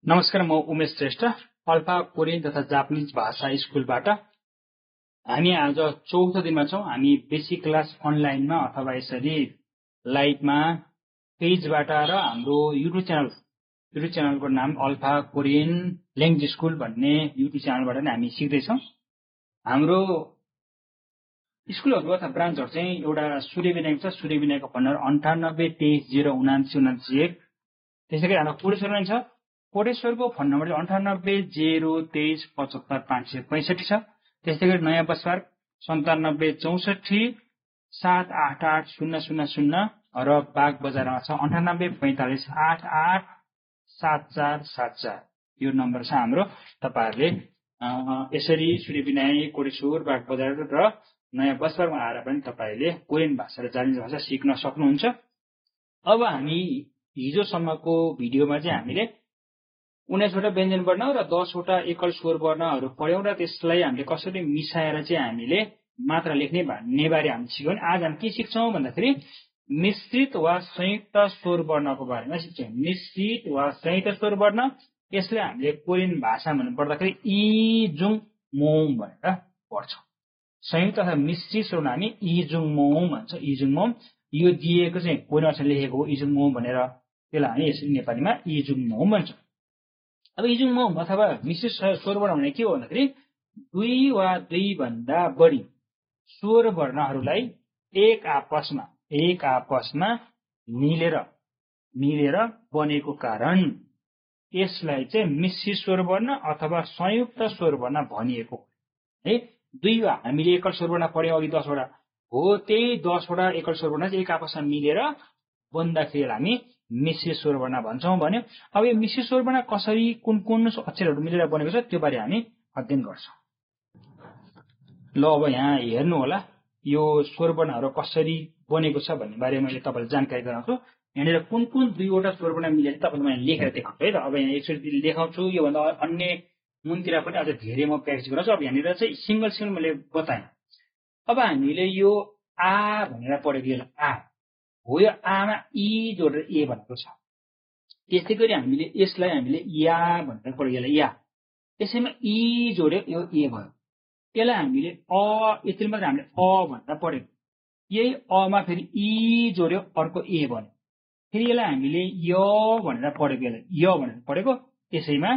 नमस्कार, म Umesh Shrestha alpha Korean तथा जापानिज भाषा स्कुलबाट। हामी आज चौथो दिनमा छौं। हामी बेसिक क्लास अनलाइनमा अथवा यसरी लाइभमा पेजबाट र हाम्रो युट्युब च्यानलको नाम अल्फा कोरियन ल्याङ्ग्वेज स्कुल भन्ने युट्युब च्यानलबाट नै हामी सिक्दैछौं। हाम्रो स्कुलहरु अथवा ब्रान्चहरु चाहिँ एउटा सूर्य विनायक छ। सूर्य विनायकको फोन नम्बर 9823079991। त्यसैगरी हाम्रो कोटेश्वरमा छ। कोटेश्वरको फोन नम्बर चाहिँ 9802375565 छ। त्यसैगरी नयाँ बसपार्क 9764788000 र बाग बजारमा छ 9845887474। यो नम्बर छ हाम्रो। तपाईहरुले यसरी सूर्य विनायक, कोटेश्वर, बाग बजार र नयाँ बसपार्कमा आएर पनि तपाईले कोरियन भाषा र जापानिज भाषा सिक्न सक्नुहुन्छ। अब हामी हिजोसम्मको भिडियोमा चाहिँ हामीले 19 वटा व्यञ्जन वर्ण र 10 वटा एकल स्वर वर्णहरु पढ्यौं र त्यसलाई हामीले कसरी मिसाएर चाहिँ हामीले मात्रा लेख्ने भन्ने बारे हामी सिक्यौं। आज हामी के सिक्छौं भन्दाखेरि मिश्रित वा संयुक्त स्वर वर्णको बारेमा सिक्छौं। मिश्रित वा संयुक्त स्वर वर्ण, यसले हामीले कोरियन भाषा भन्नु पर्दाखेरि इजुङ मोम भनेर पढ्छौं। संयुक्त अथवा मिश्रित स्वर हामी इजुङ मोम भन्छ। इजुङ मोम यो दिएको चाहिँ कोरियन भाषाले लेखेको हो इजुङ मोम भनेर। त्यसलाई हामी यसरी नेपालीमा इजुङ मोम भन्छौं। अब इजुङ मोम अथवा मिश्रित स्वर वर्ण भने के हो भन्दाखेरि दुई वा दुई भन्दा बढी स्वर वर्णहरूलाई एक आपसमा मिलेर बनेको कारण यसलाई चाहिँ मिश्रित स्वर वर्ण अथवा संयुक्त स्वर वर्ण भनिएको है। दुई वा हामीले एकल स्वर वर्ण पढ्यौं अघि 10 वटा हो, त्यही 10 वटा एकल स्वर वर्ण चाहिँ एक आपसमा मिलेर बन्दाखेरि हामी मिश्रित स्वर वर्ण भन्छौं भन्यो। अब यो मिश्रित स्वर वर्ण कसरी कुन अक्षरहरु मिलेर बनेको छ त्यो बारे हामी अध्ययन गर्छौं। ल अब यहाँ हेर्नु होला यो स्वर वर्णहरु कसरी बनेको छ भन्ने बारे मैले तपाईलाई जानकारी गराउँछु। यहाँनिर कुन दुईवटा स्वर वर्ण मिलेर तपाईलाई मैले लेखेर देखाउँछु है त। अब यहाँ एकचोटी लेखाउँछु। यो भन्दा अन्य मुनतिर पनि अझ धेरै म प्र्याक्टिस गराउँछु। अब यहाँनिर चाहिँ सिंगल मैले बताएँ। अब हामीले यो आ भनेर पढेको यो आ हो। यो आमा इ जोडेर ए भनेको छ। त्यसैगरी हामीले यसलाई हामीले या भनेर पढेको यसलाई या। त्यसैमा इ जोड्यो यो ए भयो। त्यसलाई हामीले अ यति मात्र हामीले अ भनेर पढेको। यही अमा फेरि इ जोड्यो अर्को ए भन्यो। फेरि यसलाई हामीले य भनेर पढेको यसलाई य भनेर पढेको। त्यसैमा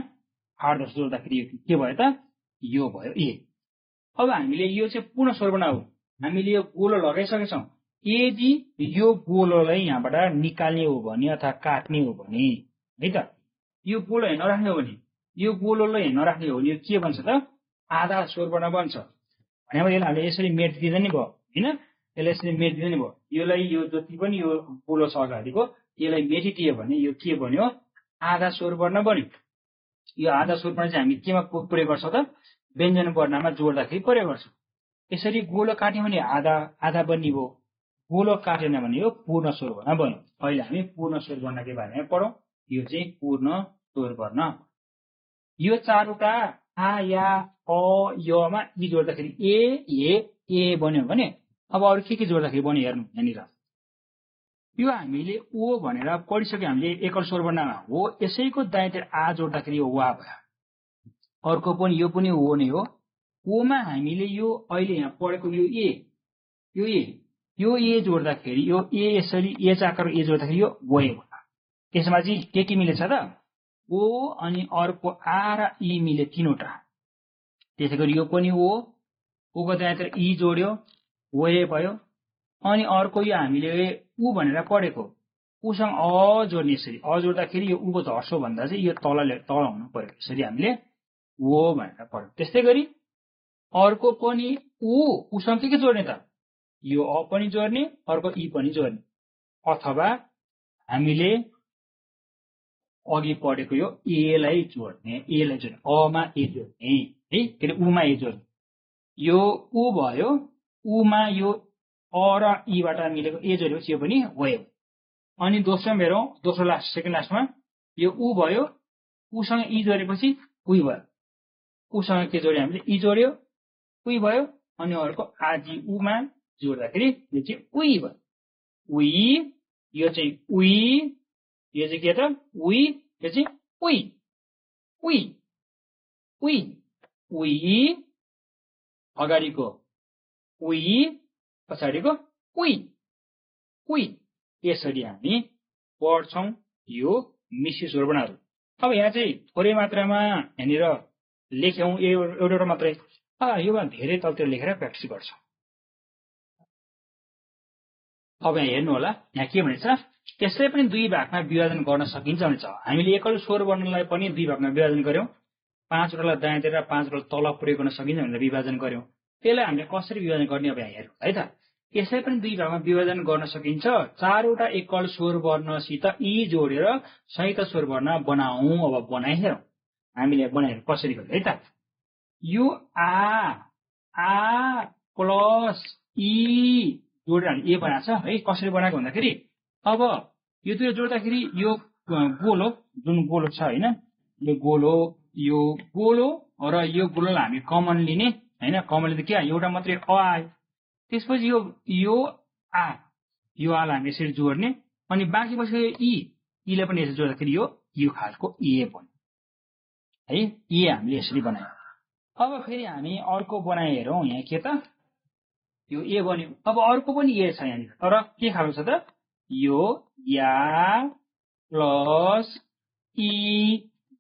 8 10 जोड्दाखेरि यो के भयो त यो भयो ए। अब हामीले यो चाहिँ पूर्ण स्वर वर्ण हो। हामीले यो गोलो लगाइसकेछौं। यदि यो गोलोलाई यहाँबाट निकाल्ने हो भने अथवा काट्ने हो भने है त यो गोलो यहाँ नराख्ने हो भने यो गोलोलाई यहाँ नराख्ने हो भने यो के बन्छ त आधा स्वर वर्ण बन्छ। भनेपछि यसलाई हामीले यसरी मेट दिँदा नि भयो हैन। यसलाई यसरी मेट दिँदा नि भयो। यसलाई यो जति पनि यो गोलो छ अगाडिको यसलाई मेटिदियो भने यो के बन्यो आधा स्वर वर्ण बन्यो। यो आधा स्वर वर्ण चाहिँ हामी केमा प्रयोग गर्छौं त व्यञ्जन वर्णमा जोड्दाखेरि प्रयोग गर्छौं। यसरी गोलो काट्यो भने आधा बन्ने भयो। गोलो काटेन भने यो पूर्ण स्वर वर्ण बन्यो। अहिले हामी पूर्ण स्वर वर्णको बारेमा पढौं। यो चाहिँ पूर्ण स्वर वर्ण। यो चारवटा आ या अ यमा इ जोड्दाखेरि ए बन्यो भने अब अरु के जोड्दाखेरि बन्यो हेर्नु यहाँनिर। यो हामीले ओ भनेर पढिसक्यो हामीले एकल स्वर वर्णमा हो। यसैको दायाँतिर आ जोड्दाखेरि यो वा भयो। अर्को पनि यो पनि हो नै हो। ओमा हामीले यो अहिले यहाँ पढेको यो ए जोड्दाखेरि यो ए यसरी ए आकारको ए जोड्दाखेरि यो ओ भयो। त्यसमा चाहिँ के मिलेछ त ओ अनि अर्को आ र इ मिले तीनवटा। त्यसैगरी यो पनि ओ को दायाँतिर इ जोड्यो ओ भयो। अनि अर्को यो हामीले उ भनेर पढेको उसँग अ जोड्ने यसरी अ जोड्दाखेरि यो उको धर्सो भन्दा चाहिँ यो तल हुनु पर्यो। यसरी हामीले ओ भनेर पढ्यौं। त्यस्तैगरी अर्को पनि उसँग के जोड्ने त यो अ पनि जोड्ने अर्को इ पनि जोड्ने अथवा हामीले अघि पढेको यो एलाई जोड्ने अमा ए जोड्ने है। फेरि उमा ए जोड्ने यो उ भयो। उमा यो अ र इ बाट मिलेको ए जोड्यो यो पनि भयो। अनि दोस्रोमा हेरौं दोस्रो लास्ट सेकेन्ड लास्टमा यो उ भयो। उसँग इ जोडेपछि उइ भयो। उसँग के जोड्यो हामीले इ जोड्यो उइ भयो। अनि अर्को आजी उमा जोड्दाखेरि यो चाहिँ उइ भयो। उइ यो चाहिँ उइ यो चाहिँ के त उइ यो चाहिँ उइ। उई उई उई अगाडिको उई पछाडिको उई उई यसरी हामी पढ्छौं यो मिश्रित स्वरवर्णहरू। अब यहाँ चाहिँ थोरै मात्रामा यहाँनिर लेख्यौं एउटा मात्रै योभन्दा धेरै तलतिर लेखेर प्र्याक्टिस गर्छौं। अब यहाँ हेर्नु होला यहाँ के भनेछ यसलाई पनि दुई भागमा विभाजन गर्न सकिन्छ भनेछ। हामीले एकल स्वर वर्णलाई पनि दुई भागमा विभाजन गर्यौं, 5 वटालाई दायाँतिर 5 वटा तल प्रयोग गर्न सकिन्छ भनेर विभाजन गर्यौं। त्यसलाई हामीले कसरी विभाजन गर्ने अब यहाँ हेरौँ है त। यसलाई पनि दुई भागमा विभाजन गर्न सकिन्छ। 4 वटा एकल स्वर वर्णसित ई जोडेर संयुक्त स्वर वर्ण बनाऊ। अब बनाइहेरौँ हामीले बनाएर कसरी गर्छ है त। यो आ प्लस ई जोडेर ए बनाएको छ है। कसरी बनाएको भन्दाखेरि अब यो दुई जोड्दाखेरि यो गोलो जुन गोलो छ हैन, यो गोलो र यो गोलोलाई हामी कमन लिने हैन। कमन लिँदा के एउटा मात्रै अ आयो। त्यसपछि यो आलाई हामी यसरी जोड्ने अनि बाँकी बसेको ईले पनि यसरी जोड्दाखेरि यो खालको ए बन्यो है। ए हामीले यसरी बनायौं। अब फेरि हामी अर्को बनाए हेरौँ। यहाँ के त यो ए बन्यो। अब अर्को पनि ए छ यहाँनिर, तर के खालको छ त यो या प्लस ई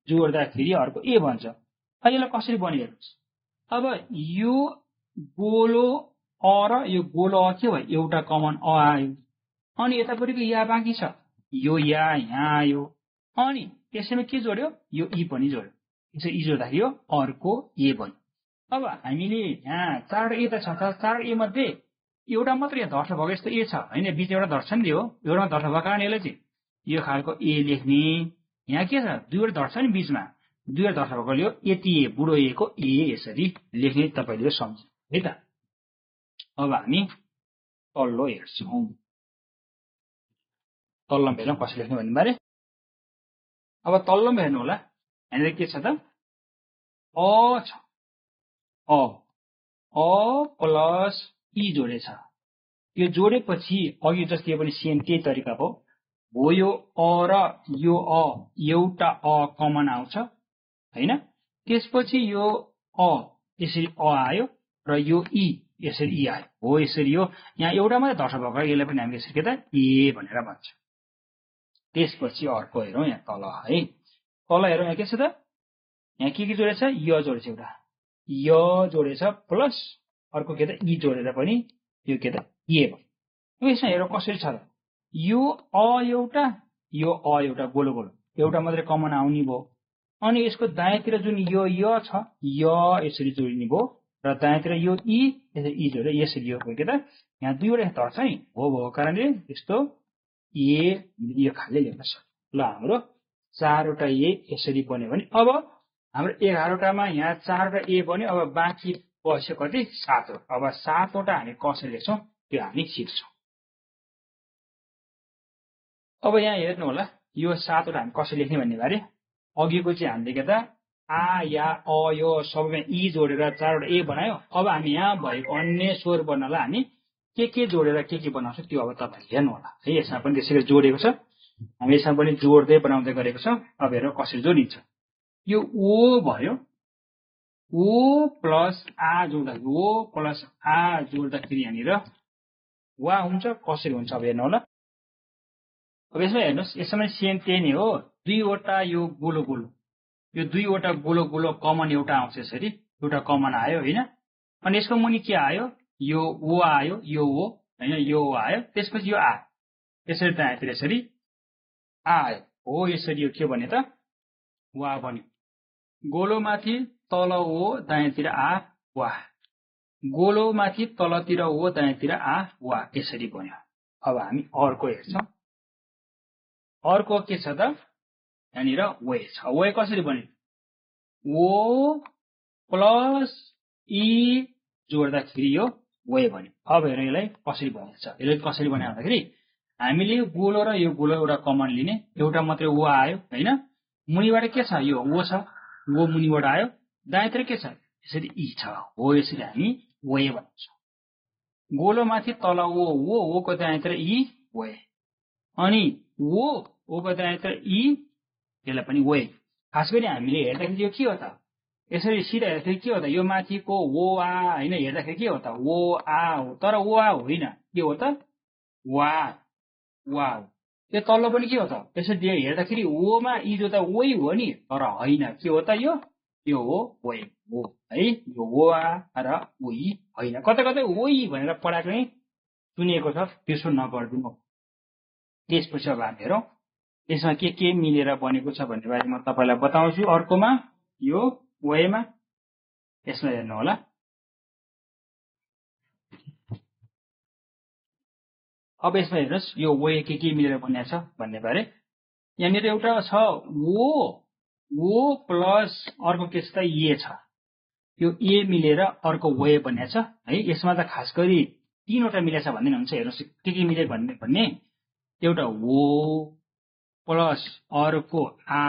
जोड्दाखेरि अर्को ए बन्छ। अब यसलाई कसरी बन्यो हेर्नुहोस्। अब यो गोलो अ र यो गोलो अ के भयो एउटा कमन अ आयो अनि यतापट्टिको या बाँकी छ यो या यहाँ आयो अनि त्यसैमा के जोड्यो यो ई पनि जोड्यो। यसो ई जोड्दाखेरि यो अर्को ए बन्यो। अब हामीले यहाँ 4 ए त छ, 4 ए मध्ये एउटा मात्र यहाँ धर्स भएको यस्तो ए छ हैन, बीच एउटा धर्स नि हो, एउटा धर्स भएको कारण यसले चाहिँ यो खालको ए लेख्ने। यहाँ के छ दुईवटा धर्स नि बीचमा, दुईवटा धर्स भएकोले यति ए बुढो ए को ए यसरी लेख्ने तपाईले सम्झ्नु है त। अब हामी तल्लो हेर्छौं। तल्लोमा हेरौँ कसरी लेख्ने भन्ने बारे। अब तल्लोमा हेर्नु होला यहाँनिर के छ त अ छ, अ प्लस ई जोडेछ। यो जोडेपछि अघि जस्तै पनि सेम त्यही तरिका हो यो अ र यो अ एउटा अ कमन आउँछ हैन। त्यसपछि यो अ यसरी अ आयो र यो ई यसरी ई आयो हो। यसरी यो यहाँ एउटा मात्रै धर्स भएको यसलाई पनि हामी यसरी के त ए भनेर भन्छ। त्यसपछि अर्को हेरौँ यहाँ तल है। तल हेरौँ यहाँ के छ त यहाँ के जोडेछ य जोडेछ, एउटा य जोडेछ प्लस अर्को के त ई जोडेर पनि यो के त ए भयो। यसमा हेरौँ कसरी छ त यो अ एउटा गोलो गोलो एउटा मात्रै कमन आउने भयो अनि यसको दायाँतिर जुन यो य छ य यसरी जोडिने भयो र दायाँतिर यो ई यसरी ई जोडेर यसरी यो भयो के त यहाँ दुईवटा धर्छ नि हो भएको कारणले यस्तो ए यो खाले लेख्न सक्छ। ल हाम्रो 4 वटा ए यसरी बन्यो भने अब हाम्रो 11 वटामा यहाँ 4 वटा ए बन्यो। अब बाँकी बस्यो कति 7 वटा। अब 7 वटा हामी कसरी लेख्छौं त्यो हामी सिक्छौं। अब यहाँ हेर्नु होला यो 7 वटा हामी कसरी लेख्ने भन्ने बारे। अघिको चाहिँ हामीले के त आ या अ यो सबैमा ई जोडेर 4 वटा ए बनायो। अब हामी यहाँ भएको अन्य स्वर वर्णलाई हामी के जोडेर के बनाउँछौं त्यो अब तपाईहरुले हेर्नु होला है। यसमा पनि त्यसरी जोडेको छ, हामी यसमा पनि जोड्दै बनाउँदै गरेको छ। अब हेरौँ कसरी जोडिन्छ। यो ओ भयो, ओ प्लस आ जोड्दाखेरि यहाँनिर वा हुन्छ। कसरी हुन्छ अब हेर्नु होला। अब यसमा हेर्नुहोस् यसमा सेम त्यही नै हो। दुईवटा यो गोलो गोलो यो दुईवटा गोलो गोलो कमन एउटा आउँछ यसरी एउटा कमन आयो हैन। अनि यसको मुनि के आयो यो ओ आयो, यो ओ हैन, यो ओ आयो। त्यसपछि यो आ यसरी दायाँतिर यसरी आयो हो। यसरी यो के भन्यो त वा बन्यो। गोलोमाथि तल ओ दायाँतिर आ वा, गोलोमाथि तलतिर ओ दायाँतिर आ वा यसरी बन्यो। अब हामी अर्को हेर्छौं। अर्को के छ त यहाँनिर वे छ। वे कसरी बन्यो ओ प्लस ई जोड्दाखेरि यो वे बन्यो। अब हेरौँ यसलाई कसरी बनिन्छ। यसलाई कसरी बन्यो भन्दाखेरि हामीले यो गोलो र यो गोलो एउटा कमन लिने, एउटा मात्रै ओ आयो हैन। मुनिबाट के छ यो ओ छ, ओ मुनिबाट आयो, दायाँतिर के छ यसरी ई छ हो। यसरी हामी वे भन्छौं। गोलोमाथि तल ओ को दायाँतिर ई वे अनि ओ को दायाँतिर ई यसलाई पनि वे। खास गरी हामीले हेर्दाखेरि यो के हो त यसरी सिधा हेर्दाखेरि के हो त यो माथिको वो आ हैन हेर्दाखेरि के हो त वो आ हो तर वो आ होइन के हो त वा वा हो यो तल्लो पनि के हो त यसरी हेर्दाखेरि ओमा इजो त वै हो नि तर होइन के हो त यो हो वै हो है यो वा र उही होइन कतै कतै वै भनेर पढाएको नै सुनिएको छ त्यसो नगर्दिनु त्यसपछि अब हामी हेरौँ यसमा के मिलेर बनेको छ भन्ने बारे म तपाईलाई बताउँछु अर्कोमा यो वेमा यसमा हेर्नु होला अब यसमा हेर्नुस् यो वे के मिलेर बनेको छ भन्ने बारे यहाँनिर एउटा छ वो प्लस अर्को के छ त ए छ यो ए मिलेर अर्को वे बनेको छ है यसमा त खास गरी तीनवटा मिलेछ भन्ने हुन्छ हेर्नुस् के मिले भन्ने एउटा वो प्लस अर्को आ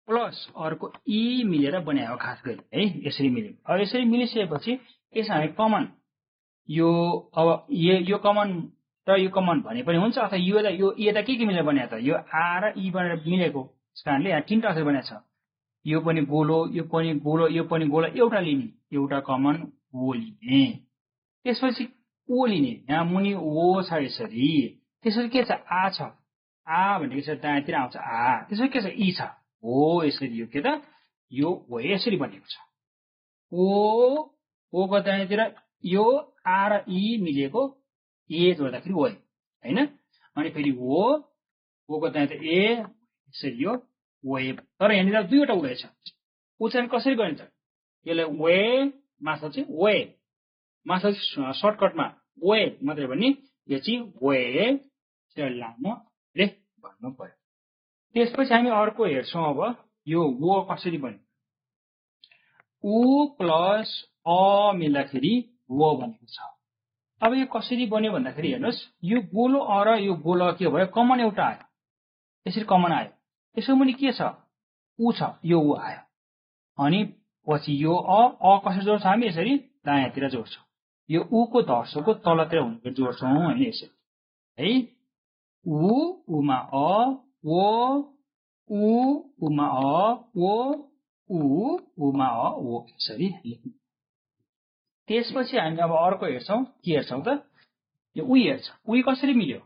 प्लस अर्को ई मिलेर बनायो खास गरी है यसरी मिल्यो अब यसरी मिलिसकेपछि यसमा हामी कमन यो अब यो कमन र यो कमन भने पनि हुन्छ अथवा यो ए त के मिलेर बनायो त यो आ र ई भनेर मिलेको त्यस कारणले यहाँ तीनटा अक्षर बनाएको छ यो पनि गोलो यो पनि गोलो यो पनि गोलो एउटा लिने एउटा कमन ओ लिने त्यसपछि ओ लिने यहाँ मुनि ओ छ यसरी त्यसपछि के छ आ छ आ भनेको चाहिँ दायाँतिर आउँछ आ त्यसपछि के छ ई छ हो यसरी यो के त यो हो यसरी बनेको छ ओ को दायाँतिर यो आ र ई मिलेको ए जोड्दाखेरि हो हैन अनि फेरि हो को दायाँतिर ए यसरी यो वे तर यहाँनिर दुईवटा वे छ उच्चारण कसरी गरिन्छ यसलाई वे माथि चाहिँ वे माथि सर्टकटमा वे मात्रै भन्ने यो चाहिँ वे लामो रे भन्नु पर्यो त्यसपछि हामी अर्को हेर्छौँ अब यो वो कसरी बन्यो उ प्लस अ मिल्दाखेरि वो बनेको छ अब यो कसरी बन्यो भन्दाखेरि हेर्नुस् यो गोलो अ र यो गोलो के भयो कमन एउटा आयो यसरी कमन आयो त्यसो पनि के छ उ छ यो उ आयो अनि पछि यो अ कसरी जोड्छ हामी यसरी दायाँतिर जोड्छौँ यो उ को धर्सोको तलतिर हुनेको जोड्छौँ हैन यसरी है उमा अ ओ उमा अ ओ उमा अ ओ यसरी लेख्नु त्यसपछि हामी अब अर्को हेर्छौँ के हेर्छौँ त यो उही हेर्छ उही कसरी मिल्यो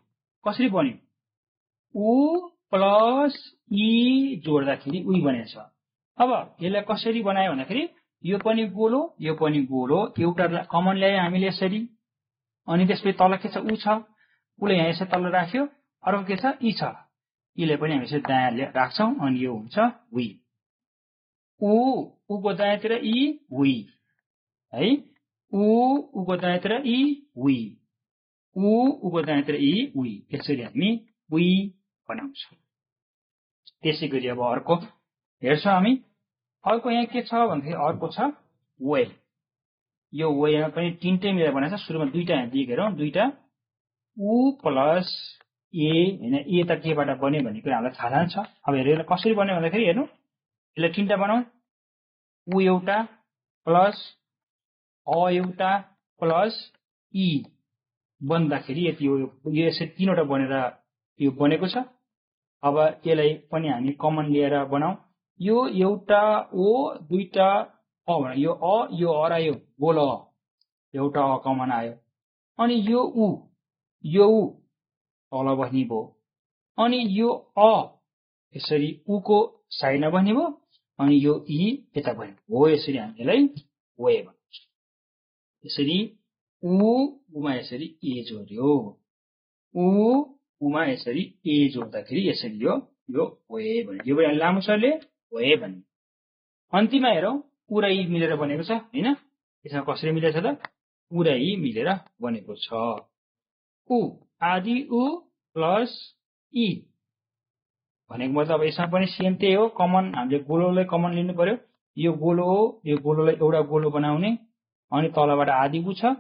कसरी बन्यो उ प्लस ई जोड्दाखेरि उही बनेको छ अब यसलाई कसरी बनायो भन्दाखेरि यो पनि गोलो एउटा कमन ल्यायो हामीले यसरी अनि त्यसपछि तल के छ उ छ उले यहाँ यसरी तल राख्यो अर्को के छ ई छ यीले पनि हामी यसरी दायाँ राख्छौँ अनि यो हुन्छ वी उ को दायाँतिर ई वी है उ को दायाँतिर ई वी उ को दायाँतिर ई वी यसरी हामी वी बनाउँछौँ त्यसै गरी अब अर्को हेर्छौँ हामी अर्को यहाँ के छ भन्दाखेरि अर्को छ वे यो वेमा पनि तीनटै मिलेर बनाएको छ सुरुमा दुईटा यहाँ दिएको हेरौँ दुईटा उ प्लस ए हैन ए त केबाट बन्यो भन्ने कुरा हामीलाई थाहा छ अब हेरेर कसरी बन्यो भन्दाखेरि हेर्नु यसलाई तीनटा बनाऊ उ एउटा प्लस अ एउटा प्लस ई बन्दाखेरि यति हो यो यसरी तीनवटा बनेर यो बनेको छ अब यसलाई पनि हामी कमन लिएर बनाऊ यो एउटा ओ दुईटा अ भने यो अ र यो गोल एउटा अ कमन आयो अनि यो उ तल बस्ने भयो अनि यो अ यसरी उ को साइडमा बस्ने भयो अनि यो ई यता बस्ने हो यसरी हामी यसलाई वे भन्छौँ यसरी उमा यसरी ए जोड्यो उमा यसरी ए जोड्दाखेरि यसरी यो वे भन्यो यो पनि लामो सरले वे भन्यो अन्तिममा हेरौँ उ र ई मिलेर बनेको छ हैन यसमा कसरी मिलेछ त उ र ई मिलेर बनेको छ उ आदि उ प्लस ई भनेको मतलब अब यसमा पनि सेम त्यही हो कमन हामीले गोलोलाई कमन लिनु पर्यो यो गोलो हो यो गोलोलाई एउटा गोलो बनाउने अनि तलबाट आदि उ छ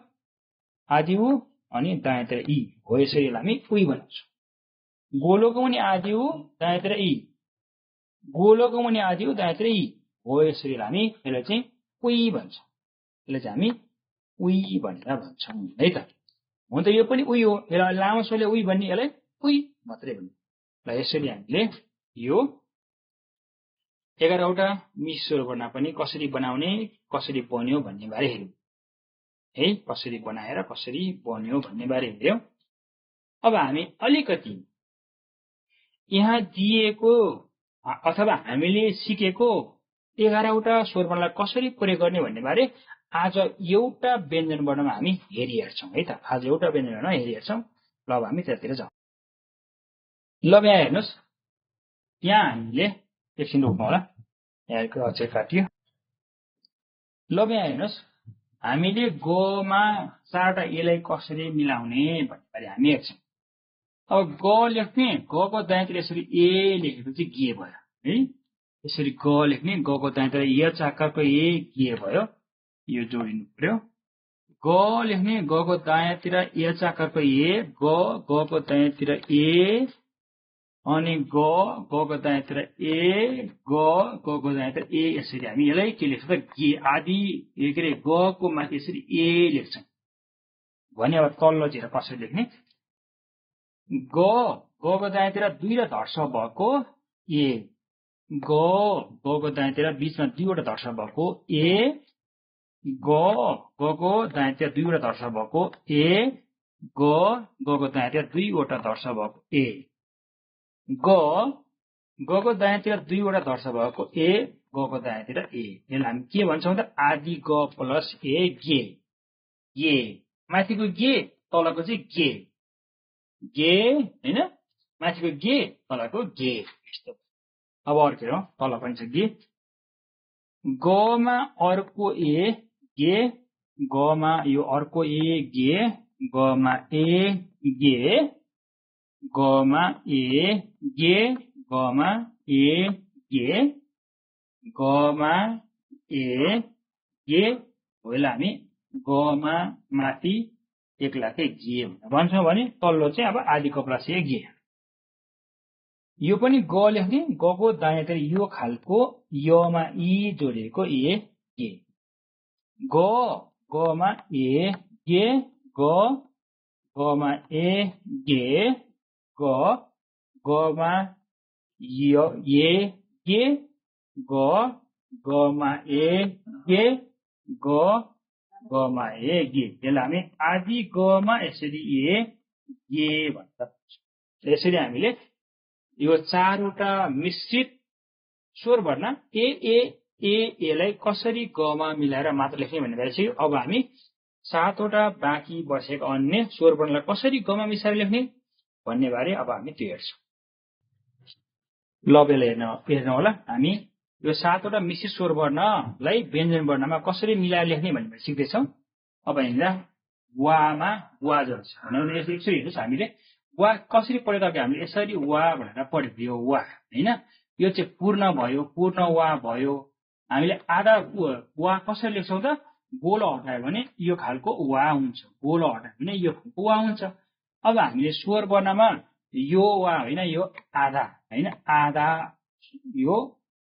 आदि उ अनि दायाँतिर ई हो यसरी हामी उही बनाउँछौँ गोलोको पनि आदि उ दायाँतिर ई गोलोको पनि आदि उ दायाँतिर ई हो यसरी हामी यसलाई चाहिँ उही भन्छौँ यसलाई चाहिँ हामी उही भनेर भन्छौँ है त हुन त यो पनि उही हो यसलाई लामो स्वरले उही भन्ने यसलाई उही मात्रै भन्ने ल यसरी हामीले यो 11वटा मिश्र स्वरवर्ण पनि कसरी बनाउने, कसरी बन्यो भन्ने बारे हेर्यौं है। कसरी बनाएर कसरी बन्यो भन्ने बारे हेर्यौं। अब हामी अलिकति यहाँ दिएको अथवा हामीले सिकेको 11वटा स्वरवर्णलाई कसरी प्रयोग गर्ने भन्ने बारे आज एउटा व्यञ्जन वर्णमा हामी हेरिहेर्छौं है त। आज एउटा व्यञ्जन वर्णमा हेरिहेर्छौं। ल अब हामी त्यतातिर जाउँ। ल यहाँ हेर्नुहोस्, यहाँ हामीले एकछिन रोक्नु होला, यहाँको अक्षर काटियो। ल यहाँ हेर्नुहोस्, हामीले गमा 4वटा एलाई कसरी मिलाउने भन्ने बारे हामी हेर्छौं। अब ग लेख्ने, गको दायाँतिर यसरी ए लेखेपछि गे भयो है। यसरी ग लेख्ने, गको दायाँतिर एच आकारको ए गे भयो, यो जोडिनु पर्यो। ग लेख्ने, गको दायाँतिर एच आकारको ए, गको दायाँतिर ए, अनि गको दायाँतिर ए, गको दायाँतिर ए। यसरी हामी यसलाई के लेख्छ त गे आदि के अरे गको माथि यसरी ए लेख्छौं भने अब तल्लो चाहिँ कसरी लेख्ने, गको दायाँतिर 2 र धर्स भएको ए, गको दायाँतिर बीचमा 2वटा धर्स भएको ए, गको दायाँतिर 2वटा धर्स भएको ए, गको दायाँतिर 2वटा धर्स भएको ए, गको दायाँतिर 2वटा धर्स भएको ए, गको दायाँतिर ए। यसलाई हामी के भन्छौं त आदि ग प्लस ए गे। गे माथिको गे, तलको चाहिँ गे, गे हैन, माथिको गे, तलको गे। अब अर्को हेरौँ, तल पनि छ गे। गमा अर्को ए गे, गमा यो अर्को ए गे, गमा ए गे, गमा ए गे, गमा ए गे, गमा ए गे। होला हामी गमा माथि एक्लाकै गे भन्छौं भने तल्लो चाहिँ अब आदि ग प्लस ए गे। यो पनि ग लेख्ने, गको दायाँतिर यो खालको यमा ई जोडिएको ए गे, गमा ए गे, गमा ए गे, गमा ए गे, गमा ए गे, गमा ए गे। यसलाई हामी आदि गमा यसरी ए गे भन्छ। यसरी हामीले यो 4वटा मिश्रित स्वरवर्ण ए ए ए एलाई कसरी गमा मिलाएर मात्र लेख्ने भन्ने भएपछि अब हामी 7वटा बाँकी बसेको अन्य स्वरवर्णलाई कसरी गमा मिसाएर लेख्ने भन्ने बारे अब हामी त्यो हेर्छौं। ल बेला हेर्नु होला, हामी यो 7वटा मिश्रित स्वरवर्णलाई व्यञ्जन वर्णमा कसरी मिलाएर लेख्ने भन्ने सिक्दैछौं। अब हेर्दा वामा वा जोड्छ भने यसरी हेर्नुहोस्, हामीले वा कसरी पढेको हामीले यसरी वा भनेर पढेको, यो वा हैन, यो चाहिँ पूर्ण भयो, पूर्ण वा भयो। हामीले आधा वा कसरी लेख्छौं त, गोलो हटायो भने यो खालको वा हुन्छ, गोलो हटायो भने यो खालको वा हुन्छ। अब हामीले स्वर वर्णमा यो वा हैन, यो आधा हैन, आधा यो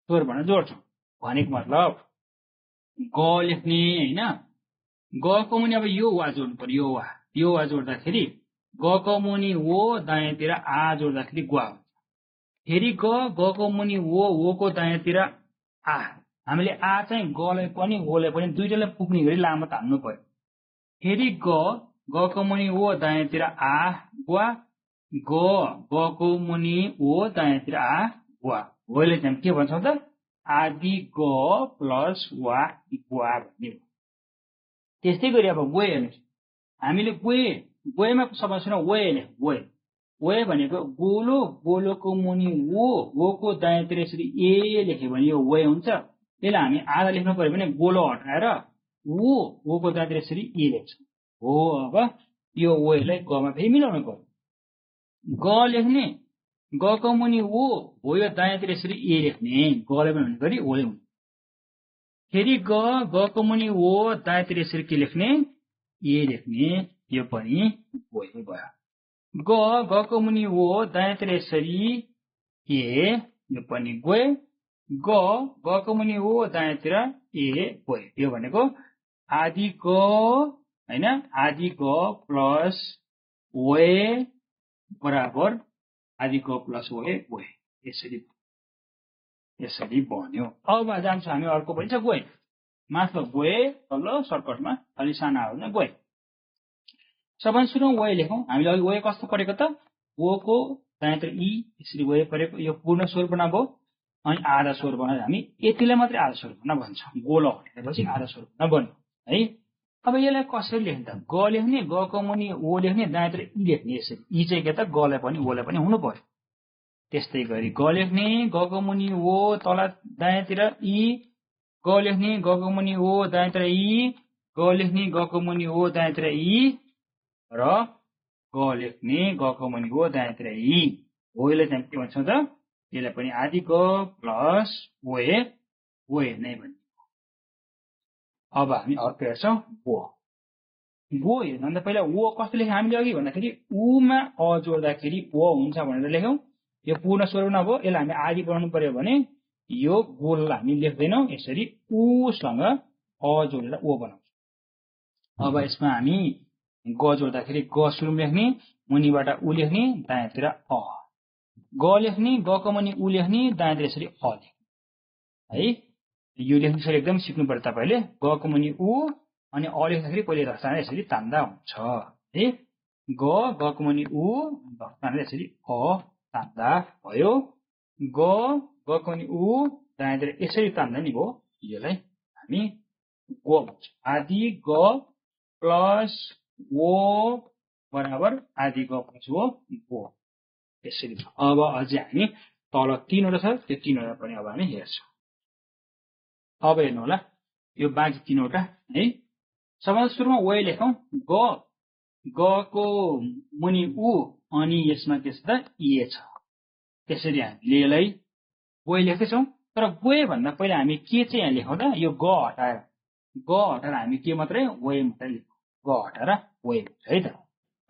स्वर वर्ण जोड्छौं भनेको मतलब ग लेख्ने हैन, गको मुनि अब यो वा जोड्नु पर्यो, यो वा जोड्दाखेरि गको मुनि वो, दायाँतिर आ जोड्दाखेरि ग्वा हुन्छ। फेरि गको मुनि वो को दायाँतिर आ, हामीले आ चाहिँ गलाई पनि वोलाई पनि दुईटालाई पुग्ने गरी लामो तान्नु पर्यो। फेरि गको मुनि वो, दायाँतिर आ ग्वा, गको मुनि वो, दायाँतिर आ ग्वा। वोले चाहिँ के भन्छौं त आदि ग प्लस वा ग्वा भन्ने हो। त्यस्तै गरी अब वे हेर्नुहोस्, हामीले वेमा समस्या वे भनेको गोलो, गोलोको मुनि वोको दायाँतिर यसरी ए लेख्यो भने यो वे हुन्छ। त्यसलाई हामी आधा लेख्नु पर्यो भने गोलो हटाएर वोको दायाँतिर यसरी ए लेख्छौं हो। अब यो वेलाई गमा फेरि मिलाउनु पर्यो, ग लेख्ने, गको मुनि वो हो, यो दायाँतिर यसरी ए लेख्ने, गले पनि हुने गरी ओले हुने। फेरि गको मुनि वो, दायाँतिर यसरी के लेख्ने, ए लेख्ने, यो पनि वे भयो। गको मुनि वो, दायाँतिर यसरी ए, यो पनि वे, गको मुनि वो, दायाँतिर ए वे। यो भनेको आदि ग हैन, आदि ग प्लस वे बराबर आदि ग प्लस वे, यसरी। यसरी बन्यो। अब जान्छौँ हामी अर्को पनि छ गए माथिल्लो गए तल्ल सर्टकटमा अलि साना हो गए सबभन्दा सुरुमा वे लेखौँ। हामीले अघि वे कस्तो परेको त ओको दायाँतिर ई यसरी वे परेको यो पूर्ण स्वरवर्ण भयो अनि आधा स्वरवर्ण हामी यतिलाई मात्रै आधा स्वरवर्ण भन्छौँ। गोल हटेपछि आधा स्वरवर्ण बन्यो है। अब यसलाई कसरी लेख्ने त ग लेख्ने गको मुनि ओ लेख्ने दायाँतिर ई लेख्ने यसरी ई चाहिँ के त गलाई पनि ओलाई पनि हुनु पर्यो। त्यस्तै गरी ग लेख्ने गको मुनि ओ तल दायाँतिर ई ग लेख्ने गको मुनि ओ दायाँतिर ई ग लेख्ने गको मुनि ओ दायाँतिर ई र ग लेख्ने गको मुनि ओ दायाँतिर ई हो। यसलाई चाहिँ के भन्छौँ त यसलाई पनि आदि ग प्लस वे नै भन्छ। अब हामी अर्को हेर्छौँ वो हेर्नुभन्दा पहिला वो कस्तो लेख्यौँ हामीले अघि भन्दाखेरि उमा अ जोड्दाखेरि ओ हुन्छ भनेर लेख्यौँ। यो पूर्ण स्वरवर्ण भयो यसलाई हामी आदि बनाउनु पर्यो भने यो गोललाई हामी लेख्दैनौँ यसरी उसँग अ जोडेर ओ बनाउँछौँ। अब यसमा हामी ग जोड्दाखेरि ग सुरुमा लेख्ने मुनिबाट उ लेख्ने दायाँतिर अ ग लेख्ने गको मुनि उ लेख्ने दायाँतिर यसरी अ लेख्ने है। यो लेख्नु एकदम सिक्नु पर्यो तपाईँले गको मुनि उ अनि अ लेख्दाखेरि पहिले रक्ताना यसरी तान्दा हुन्छ है। गको मुनि उ रक्ताना यसरी अ तान्दा भयो। गको मुनि उ दायाँतिर यसरी तान्दा नि भयो। यसलाई हामी गो भन्छौँ। आदि ग प्लस वो बराबर आदि ग प्लस वो यसरी। अब अझै हामी तल तीनवटा छ त्यो तीनवटा पनि अब हामी हेर्छौँ। अब हेर्नु होला यो बाँकी तीनवटा है। सबभन्दा सुरुमा वे लेखौँ गको मुनि उ अनि यसमा के छ त ए छ। त्यसरी हामीले यसलाई वे लेख्दैछौँ। तर वे भन्दा पहिला हामी के चाहिँ यहाँ लेखौँ त यो ग हटाएर हामी के मात्रै वे मात्रै लेखौँ। ग हटाएर वे है त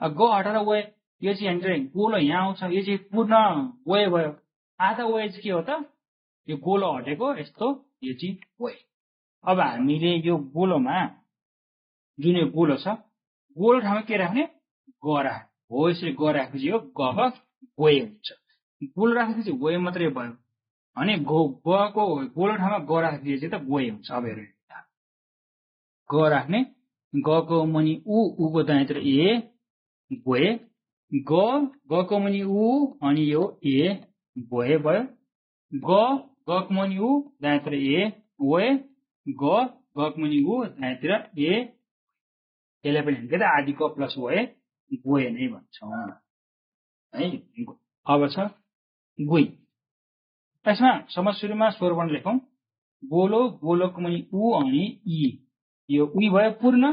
ग हटाएर वे यो चाहिँ यहाँनिर गोलो यहाँ आउँछ यो चाहिँ पूर्ण वे भयो। आधा वे चाहिँ के हो त यो गोलो हटेको यस्तो यो चाहिँ वे। अब हामीले यो गोलोमा जुन यो गोलो छ गोलो ठाउँमा के राख्ने ग राख्ने हो। यसरी ग राखेपछि यो ग वे हुन्छ। गोलो राखेपछि वे मात्रै भयो अनि गको गोलो ठाउँमा ग राखेपछि चाहिँ त वे हुन्छ। अब हेर्नु ग राख्ने गको मुनि उको दायाँतिर ए वे गको मुनि उ अनि यो ए वे भयो। गको मुनि उ दायाँतिर ए वे गको मुनि उ दायाँतिर ए यसलाई पनि के त आदि ग प्लस वे नै भन्छौँ है। अब छ गुई। यसमा समझ सुरुमा स्वरवर्ण लेखौँ गोलोको मुनि उ अनि ई यो उई भयो पूर्ण।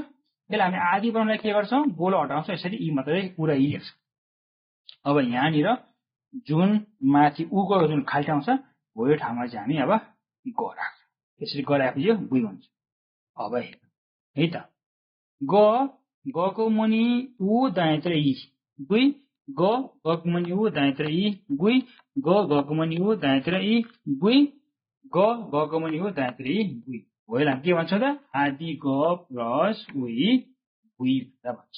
यसलाई हामी आदि बनाउनलाई के गर्छौँ गोलो हटाउँछौँ यसरी ई मात्रै पुरा ई लेख्छौँ। अब यहाँनिर जुन माथि उको जुन खाली ठाउँ छ हो यो ठाउँमा चाहिँ हामी अब ग राख्छौँ। यसरी ग राखेपछि यो गुई हुन्छ। अब है त गको मुनि उ दायाँतिर ई गुई गको मुनि उ दायाँतिर ई गुई गको मुनि उ दायाँतिर ई गुई गको मुनि उ दायाँतिर ई गुई हो। यसलाई के भन्छ त आदि ग प्लस गुई भनेर भन्छ।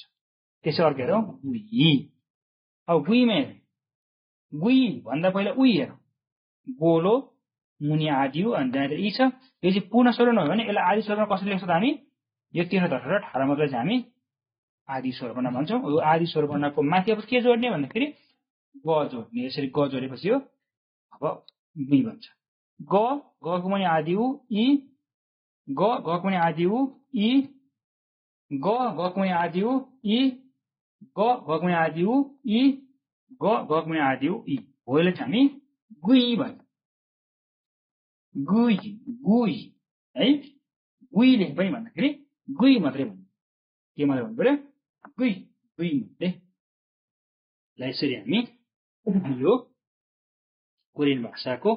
त्यसो अर्को हेरौँ गुई। अब गुईमा गुई भन्दा पहिला उही हेरौँ गोलो मुनि आदि हो अनि दायाँतिर ई छ। यो चाहिँ पूर्ण स्वरवर्ण हो भने यसलाई आदि स्वरवर्ण कसरी लेख्छ त हामी यो 3 धरेर 18 मात्रै चाहिँ हामी आदि स्वरवर्ण भन्छौँ। यो आदि स्वरवर्णको माथि अब के जोड्ने भन्दाखेरि ग जोड्ने। यसरी ग जोडेपछि यो अब गुई भन्छ। गको मुनि आदि उ ई गको मुनि आदि उ ई गको मुनि आदि उ ई गको मुनि आदि उ ई गको मुनि आदि उ ई हो। यसले चाहिँ हामी गुई भन्छ। गुई है गुई लेख पनि भन्दाखेरि गुई मात्रै भन्नु के मात्रै भन्नु पर्यो गुई मात्रै। यसरी हामी यो कोरियन भाषाको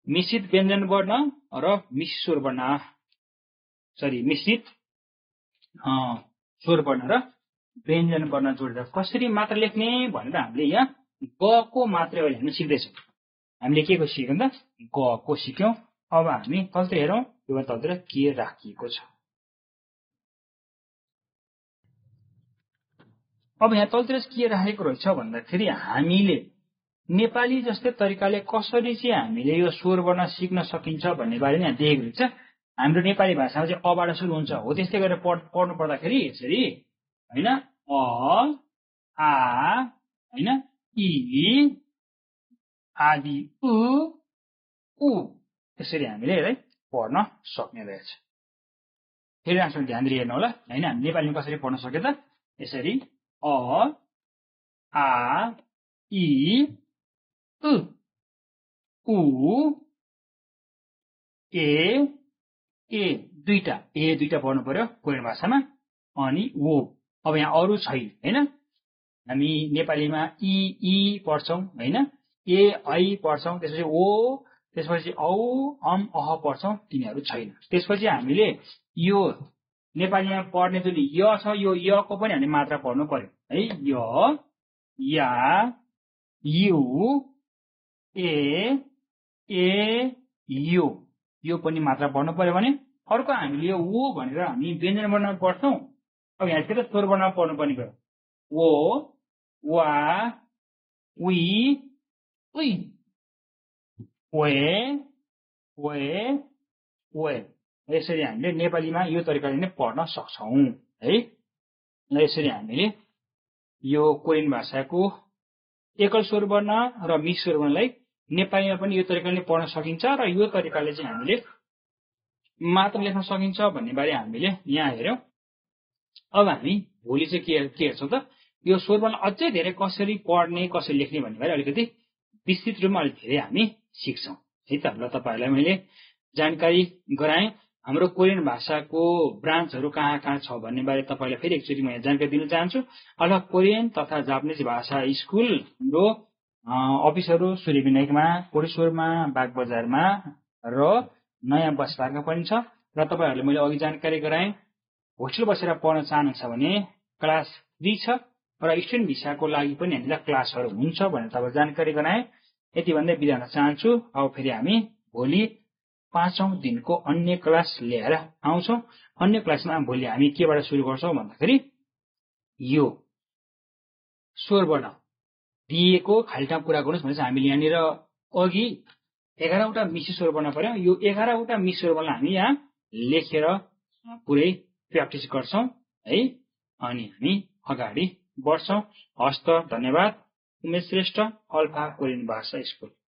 मिश्रित व्यञ्जन वर्ण र मिश्रित स्वरवर्ण मिश्रित स्वरवर्ण र व्यञ्जन वर्ण जोडेर कसरी मात्र लेख्ने भनेर हामीले यहाँ गको मात्रै अहिले हामी सिक्दैछौँ। हामीले के को सिक्यौँ त गको सिक्यौँ। अब हामी तलतिर हेरौँ यो तलतिर के राखिएको छ। अब यहाँ तलतिर के राखेको रहेछ भन्दाखेरि हामीले नेपाली जस्तै तरिकाले कसरी चाहिँ हामीले यो स्वर वर्ण सिक्न सकिन्छ भन्ने बारे यहाँ देखेको छ। हाम्रो नेपाली भाषामा चाहिँ अबाट सुरु हुन्छ हो, त्यस्तै गरेर पढ्नु पर्दाखेरि यसरी हैन, अ आ हैन, इ आदि उ त्यसरी हामीले है पढ्न सक्ने रहेछ। फेरि राम्रोसँग ध्यान दिएर हेर्नु होला हैन। हामी नेपालीमा कसरी पढ्न सक्यो त? यसरी अ आ इ उ ए दुईटा पढ्नु पर्यो कोरियन भाषामा, अनि वो। अब यहाँ अरु छैन हैन। हामी नेपालीमा इ पढ्छौं हैन, ए ऐ पढ्छौं, त्यसपछि ओ, त्यसपछि औ अम अह पढ्छौं, तिनीहरू छैन। त्यसपछि हामीले यो नेपालीमा पढ्ने जुन य छ यो य को पनि हामीले मात्रा पढ्नु पर्यो है। य या यु ए यो पनि मात्रा पढ्नु पर्यो भने अर्को हामीले यो वो भनेर हामी व्यञ्जन वर्णमा पढ्छौं। अब यहाँ चाहिँ स्वर वर्णमा पढ्नु पर्ने भयो। वो वा उई उई वे यसरी हामीले नेपालीमा यो तरिकाले नै पढ्न सक्छौं है। यसरी हामीले यो कोरियन भाषाको एकल स्वर वर्ण र मिश्र स्वर वर्णलाई नेपालीमा पनि यो तरिकाले पढ्न सकिन्छ र यो तरिकाले चाहिँ हामीले मात्र लेख्न सकिन्छ भन्ने बारे हामीले यहाँ हेर्यौं। अब हामी भोलि चाहिँ के हेर्छौं त? यो स्वर वर्ण अझै धेरै कसरी पढ्ने कसरी लेख्ने भन्ने बारे अलिकति विस्तृत रूपमा अलि धेरै हामी सिक्छौं है त। ल तपाईहरुलाई मैले जानकारी गराएँ। हाम्रो कोरियन भाषाको ब्रान्चहरु कहाँ छ भन्ने बारे तपाईलाई फेरि एकचोटी म जानकारी दिन चाहन्छु। अल कोरियन तथा जापानिज भाषा स्कुल हाम्रो अफिसहरु सूर्यविनायकमा, कोटेश्वरमा, बागबजारमा र नयाँ बस पार्कमा पनि छ। र तपाईहरुले मैले अघि जानकारी गराएँ, होस्टेल बसेर पढ्न चाहनुहुन्छ भने क्लास 3 छ र स्टुडेन्ट भिसाको लागि पनि हामीलाई क्लासहरु हुन्छ भनेर तपाईलाई जानकारी गराएँ। यति भन्दै बिदा हुन चाहन्छु। अब फेरि हामी भोलि 5औं दिनको अन्य क्लास लिएर आउँछौं। अन्य क्लासमा भोलि हामी केबाट सुरु गर्छौं भन्दाखेरि यो स्वर वर्ण दिएको खाली ठाउँ पूरा गर्नुस् भनेपछि हामीले यहाँनिर अघि 11 वटा मिश्र स्वर वर्ण पर्यो। यो 11 वटा मिश्र स्वर वर्ण हामी यहाँ लेखेर पुरै प्र्याक्टिस गर्छौं है। अनि हामी अगाडि बढ्छौं। हस्त धन्यवाद। उमेश श्रेष्ठ, अल्फा कोरियन भाषा स्कुल।